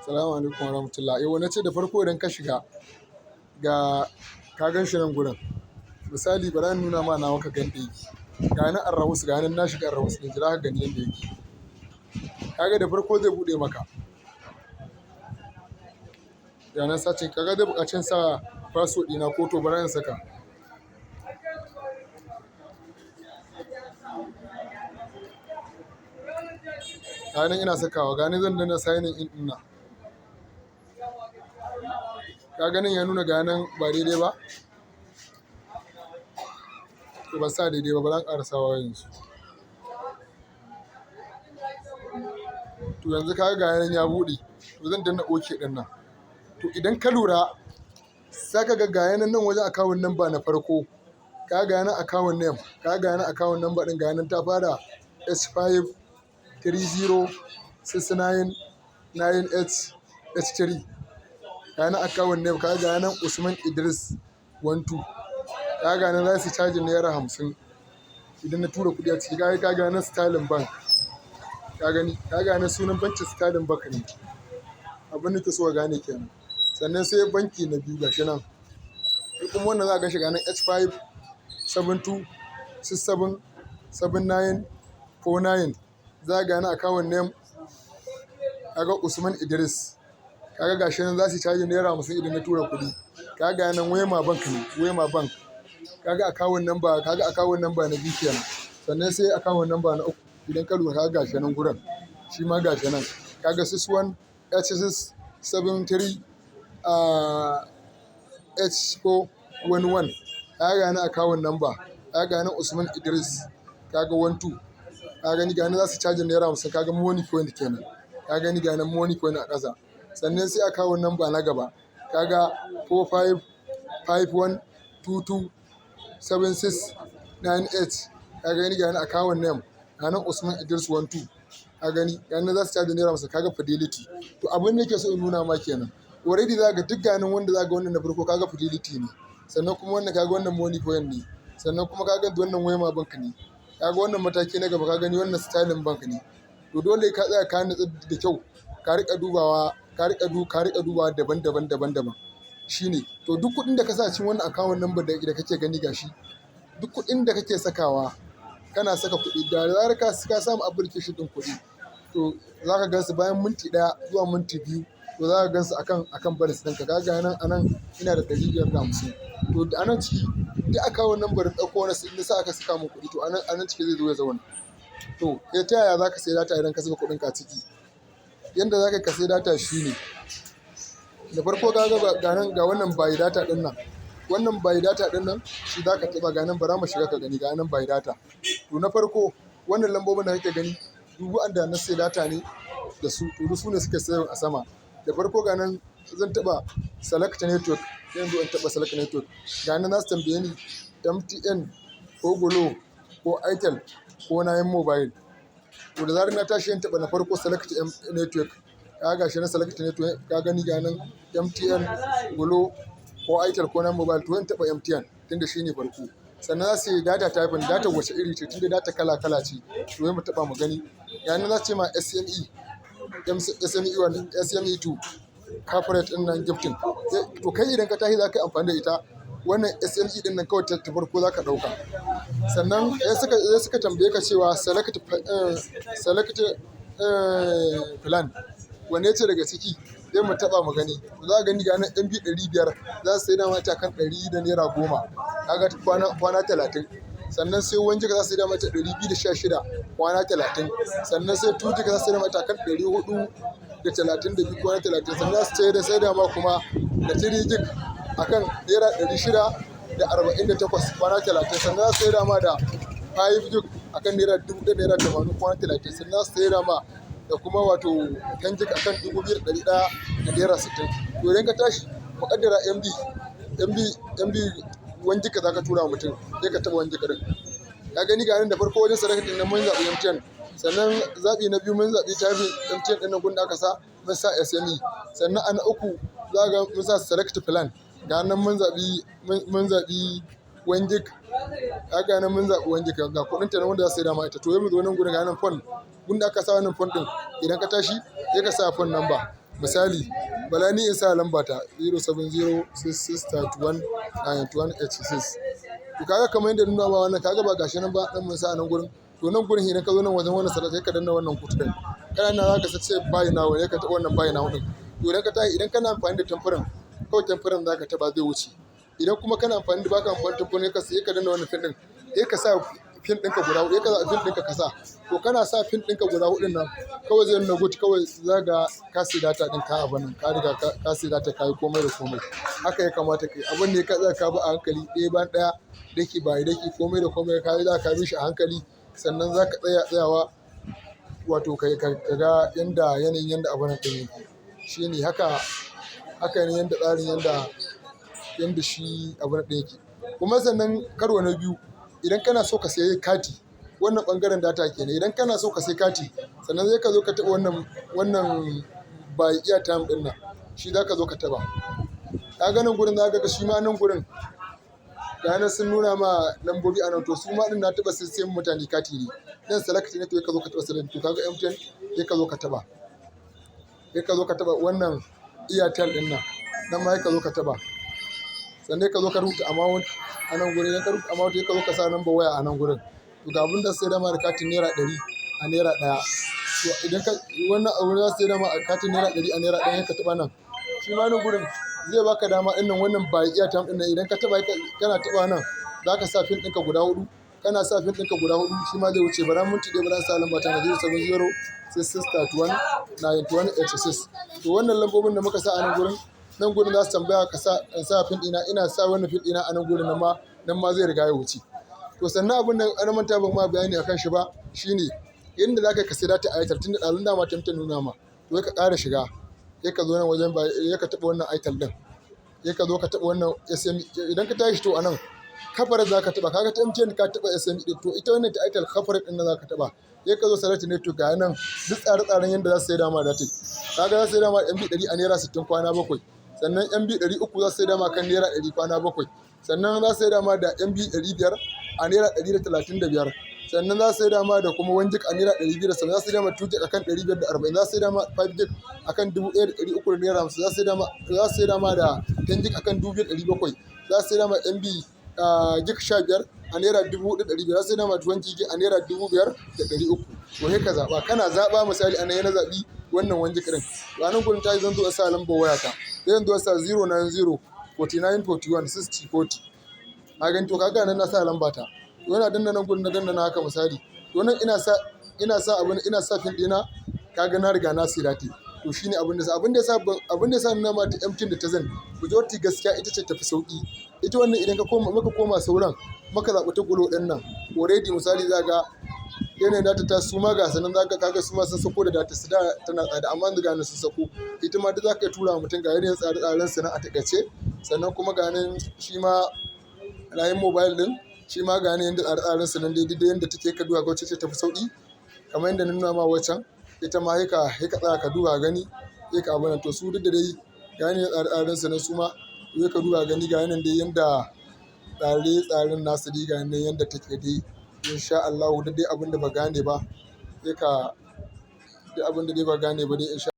Salamu alaikum warahmatullah. Yau na ce da farko idan ka shiga ga ka gan shi nan gurin. Misali, bara in nuna ma nawa ka gan da yake. Ga nan Arahus, ga nan na shiga Arahus ɗin, jira ka gani yanda yake. Kaga da farko zai buɗe maka. Ga nan sace, kaga zai buƙaci sa password ɗina ko to bara in saka. Ga nan ina sakawa, ga nan zan danna sign in ɗin nan. Ka ganin ya nuna ga nan ba daidai ba? To ban sa daidai ba, bara in ƙara sawa yanzu. To yanzu ka ga nan ya buɗe, to zan danna OK ɗin nan. To idan ka lura, za ka ga ga nan nan wajen account number na farko. Ka ga nan account name, ka ga nan account number ɗin, ga nan ta fara S53069 9H H3. Ga nan account name, ka ga nan Usman Idris 12. Ka ga nan za su charge ₦50 idan na tura kuɗi a ciki. Ka ga nan Sterling Bank. Ka gani, ka ga nan sunan bankin Sterling Bank ne. Abin da nake so ka gane kenan. Sannan sai banki na biyu gashi nan. Shi kuma wannan za ka gan shi ga nan H572677949. Za ka ga nan account name, kaga Usman Idris. Kaga gashi nan za su charge ₦50 idan na tura kuɗi. Ka ga nan Wema Bank ne, Wema Bank. Kaga account number na biyu kenan. Sannan sai account number na uku, idan ka lura kaga gashi nan gurin. Shi ma gashi nan. Kaga 61 H6 73 H4 11. Ka ga nan account number. Ka ga nan Usman Idris. Kaga 12. Ka gani, ga nan za su charge ₦50, kaga Moniepoint kenan. Ka gani, ga nan Moniepoint a ƙasa. Sannan sai account number na gaba. Kaga 4551227698. Ka gani, ga nan account name. Ga nan Usman Idris 12. Ka gani, ga nan za su charge ₦50, kaga Fidelity. To abin da nake so in nuna ma kenan. Already za ka ga duk ganin wanda za ka ga, wannan na farko kaga Fidelity ne. Sannan kuma wannan, kaga wannan Moniepoint ne. Sannan kuma kaga wannan Wema Bank ne. Kaga wannan mataki na gaba, ka gani, wannan Sterling Bank ne. To dole ka tsaya ka nutsu da kyau, ka riƙa dubawa, ka riƙa dubawa daban daban daban daban. Shine. To duk kuɗin da ka sa cikin wannan account number da kake gani gashi, duk kuɗin da kake sakawa, kana saka kuɗi, da zarar ka samu application ɗin kuɗi, to za ka gansu bayan minti 1 zuwa minti 2, to za ka gansu akan balance ɗinka. Ka ga nan a nan ina da 550. To a nan ciki duk account number da ɗauko na sa aka saka mun kuɗi, to a nan ciki zai zo ya zauna. To ta yaya za ka sayi data idan ka saka kuɗinka a ciki? Yanda za ka sayi data shine, da farko ka ga nan, ga wannan buy data ɗin nan. Wannan buy data ɗin nan shi za ka taɓa. Ga nan, bara mu shiga ka gani, ga nan buy data. To na farko, wannan lambobin da kake gani duk waɗanda na sayi data ne da su, to duk su ne suke saving a sama. Da farko ga nan zan taɓa select network, sai in zo in taɓa select network. Ga nan za su tambaye ni MTN ko Glo ko Airtel ko 9Mobile. To da zarar na tashi in taɓa na farko, select network. Ka ga shi na select network, ka gani, ga nan MTN, Glo ko Airtel ko 9Mobile. To in taɓa MTN tunda shi ne farko. Sannan za su yi data typing, data wace iri ce, tunda data kala kala ce. To sai mu taɓa mu gani. Ga nan za su ce ma SME, SME 1, SME 2, corporate ɗin nan, gifting. To kai idan ka tashi za ka yi amfani da ita, wannan SME ɗin nan kawai ta farko za ka ɗauka. Sannan sai suka tambaye ka cewa select plan, wanne ce daga ciki? Sai mu taɓa mu gani. To za ka gani, ga nan MB 500 za su saida mata kan ₦110. Kaga kwana 30. Sannan sai 1 gig za su saida mata 216 kwana 30. Sannan sai 2 gig za su saida mata kan 432 kwana 30. Sannan za su saida ma kuma da 3 gig akan ₦648 kwana 30. Sannan za su saida ma da 5 gig akan ₦1,080 kwana 30. Sannan za su saida ma da kuma wato 10 gig akan ₦2,100 da ₦60. To idan ka tashi, muƙaddara MB 1 gig za ka tura wa mutum, sai ka taɓa 1 gig ɗin. Ka gani, ga nan da farko wajen select ɗin nan mun zaɓi MTN. Sannan zaɓi na biyu mun zaɓi typing MTN ɗin nan, gun da aka sa mun sa SME. Sannan a na uku za ka ga mun sa select plan. Ga nan mun zaɓi 1 gig. Ka ga nan mun zaɓi 1 gig, ga kuɗin ta nan wanda za su saida ma ita. To sai mu zo nan gurin, ga nan phone. Gun da aka sa wannan phone ɗin, idan ka tashi sai ka sa phone number. Misali, bala ni in sa lamba ta 07066319186. To kaga kamar yadda nuna ma wannan, kaga ba gashi nan ba dan mun sa a nan gurin. To nan gurin idan ka zo nan wajen wannan salat, sai ka danna wannan good din. Kana nan zaka ce "buy now" ne, ka taɓa wannan "buy now" din. To idan ka tashi, idan kana amfani da temporary, kawai temporary zaka taɓa, zai wuce. Idan kuma kana amfani da, baka amfani da temporary, ka sai ka danna wannan pin din. Sai ka sa pin ɗinka guda huɗu, sai ka sa pin ɗinka ka sa. To kana sa pin ɗinka guda huɗun nan, kawai zai nuna good, kawai za ga ka sai data ɗin ka abun nan, ka riga ka sai data, ka yi komai da komai. Haka ya kamata ka yi. Abun ne ka tsaya ka bi a hankali ɗaya bayan ɗaya, daki by daki, komai da komai ka yi, za ka bi shi a hankali. Sannan za ka tsaya tsayawa, wato ka ga yanda yanayin yanda abun nan ɗin yake. Shi ne haka, haka ne yanda tsarin yanda shi abun ɗin yake. Kuma sannan karo na biyu, idan kana so ka sayi kati, wannan ɓangaren data kenan. Idan kana so ka sayi kati, sannan sai ka zo ka taɓa wannan buy airtime ɗin nan. Shi za ka zo ka taɓa. Ka ga nan gurin, za ka ga shi ma nan gurin ga nan sun nuna ma lambobi a nan. To su ma ɗin na taɓa sayen mutane kati ne. Nan select ne, to ka zo ka taɓa select. To kaga MTN, sai ka zo ka taɓa. Sai ka zo ka taɓa wannan Airtel ɗin nan. Nan ma sai ka zo ka taɓa. Sannan ka zo ka rubuta amount a nan gurin. Idan ka rubuta amount, sai ka zo ka sa number waya a nan gurin. To ga abun da sai dama da katin ₦100 a ₦1. To idan ka wannan abu za su sai dama a katin ₦100 a ₦1, sai ka taɓa nan. Shi ma nan gurin zai baka dama ɗin nan, wannan buy airtime ɗin nan. Idan ka taɓa, kana taɓa nan, za ka sa pin ɗinka guda huɗu. Kana sa pin ɗinka guda huɗu, shi ma zai wuce. Bara minti ɗaya, bara sa lamba ta na 07066319186. To wannan lambobin da muka sa a nan gurin, nan gurin za su tambaya ka sa, in sa pin ɗina. Ina sa wannan pin ɗina a nan gurin, nan ma zai riga ya wuce. To sannan abun da na manta ban ma bayani akan shi ba shine yanda za ka yi ka sai data Airtel, tunda ɗazun dama ta nuna ma. To sai ka ƙara shiga, sai ka zo nan wajen, sai ka taɓa wannan Airtel ɗin. Sai ka zo ka taɓa wannan SME. Idan ka tashi, to a nan corporate za ka taɓa. Kaga ta MTN ka taɓa SME ɗin, to ita wannan ta Airtel, corporate ɗin nan za ka taɓa. Sai ka zo select network, ga nan duk tsare-tsaren yanda za su saida ma data. Kaga za su saida ma MB 100 a ₦60 kwana 7. Sannan MB 300 za su saida ma kan ₦100 kwana 7. Sannan za su saida ma da MB 500 a ₦135. Sannan za su saida ma da kuma 1 gig a ₦270. Za su saida ma 2 gig akan 540. Za su saida ma 5 gig akan ₦1,350. Za su saida ma da 10 gig akan 2,700. Za su saida ma MB gig 15 a ₦4,500. Za su saida ma 20 gig a ₦5,300. To sai ka zaɓa. Kana zaɓa, misali a nan na zaɓi wannan 1 gig ɗin. To a nan gurin tayi zan zo in sa lambar wayata. Sai zan zo in sa 090 49 41 60 40. Ka gani, to kaga nan na sa lamba ta. To ina danna nan gurin, na danna na haka misali. To nan ina sa abun, ina sa pin ɗina, kaga na riga na sayi data. To shine abin da yasa nuna ma ta MTN da ta Zain majority, gaskiya ita ce tafi sauƙi. Ita wannan, idan ka koma, muka koma sauran, muka zaɓi ta Glo ɗin nan, already misali za ga yanayin data ta su ma ga sanan za ka kaga su ma sun sako da data su, da tana tsada, amma yanzu ga nan sun sako. Ita ma duk za ka iya tura wa mutum, ga yanayin tsare-tsaren su nan a taƙaice. Sannan kuma ga nan shi ma Nine Mobile ɗin, shi ma ga yanayin tsare-tsaren su nan dai duk yanda take, ka duba ga wacce ce tafi sauƙi. Kamar yadda na nuna ma waccan, ita ma sai ka tsaya ka duba gani, sai ka abun nan. To su duk da dai ga yanayin tsare-tsaren su nan su ma, sai ka duba gani, ga yanayin dai yanda tsare-tsaren nasu dai, ga yanayin yanda take dai. In sha Allahu, duk dai abun da ba gane ba, sai ka duk abun da dai ba gane ba dai in sha.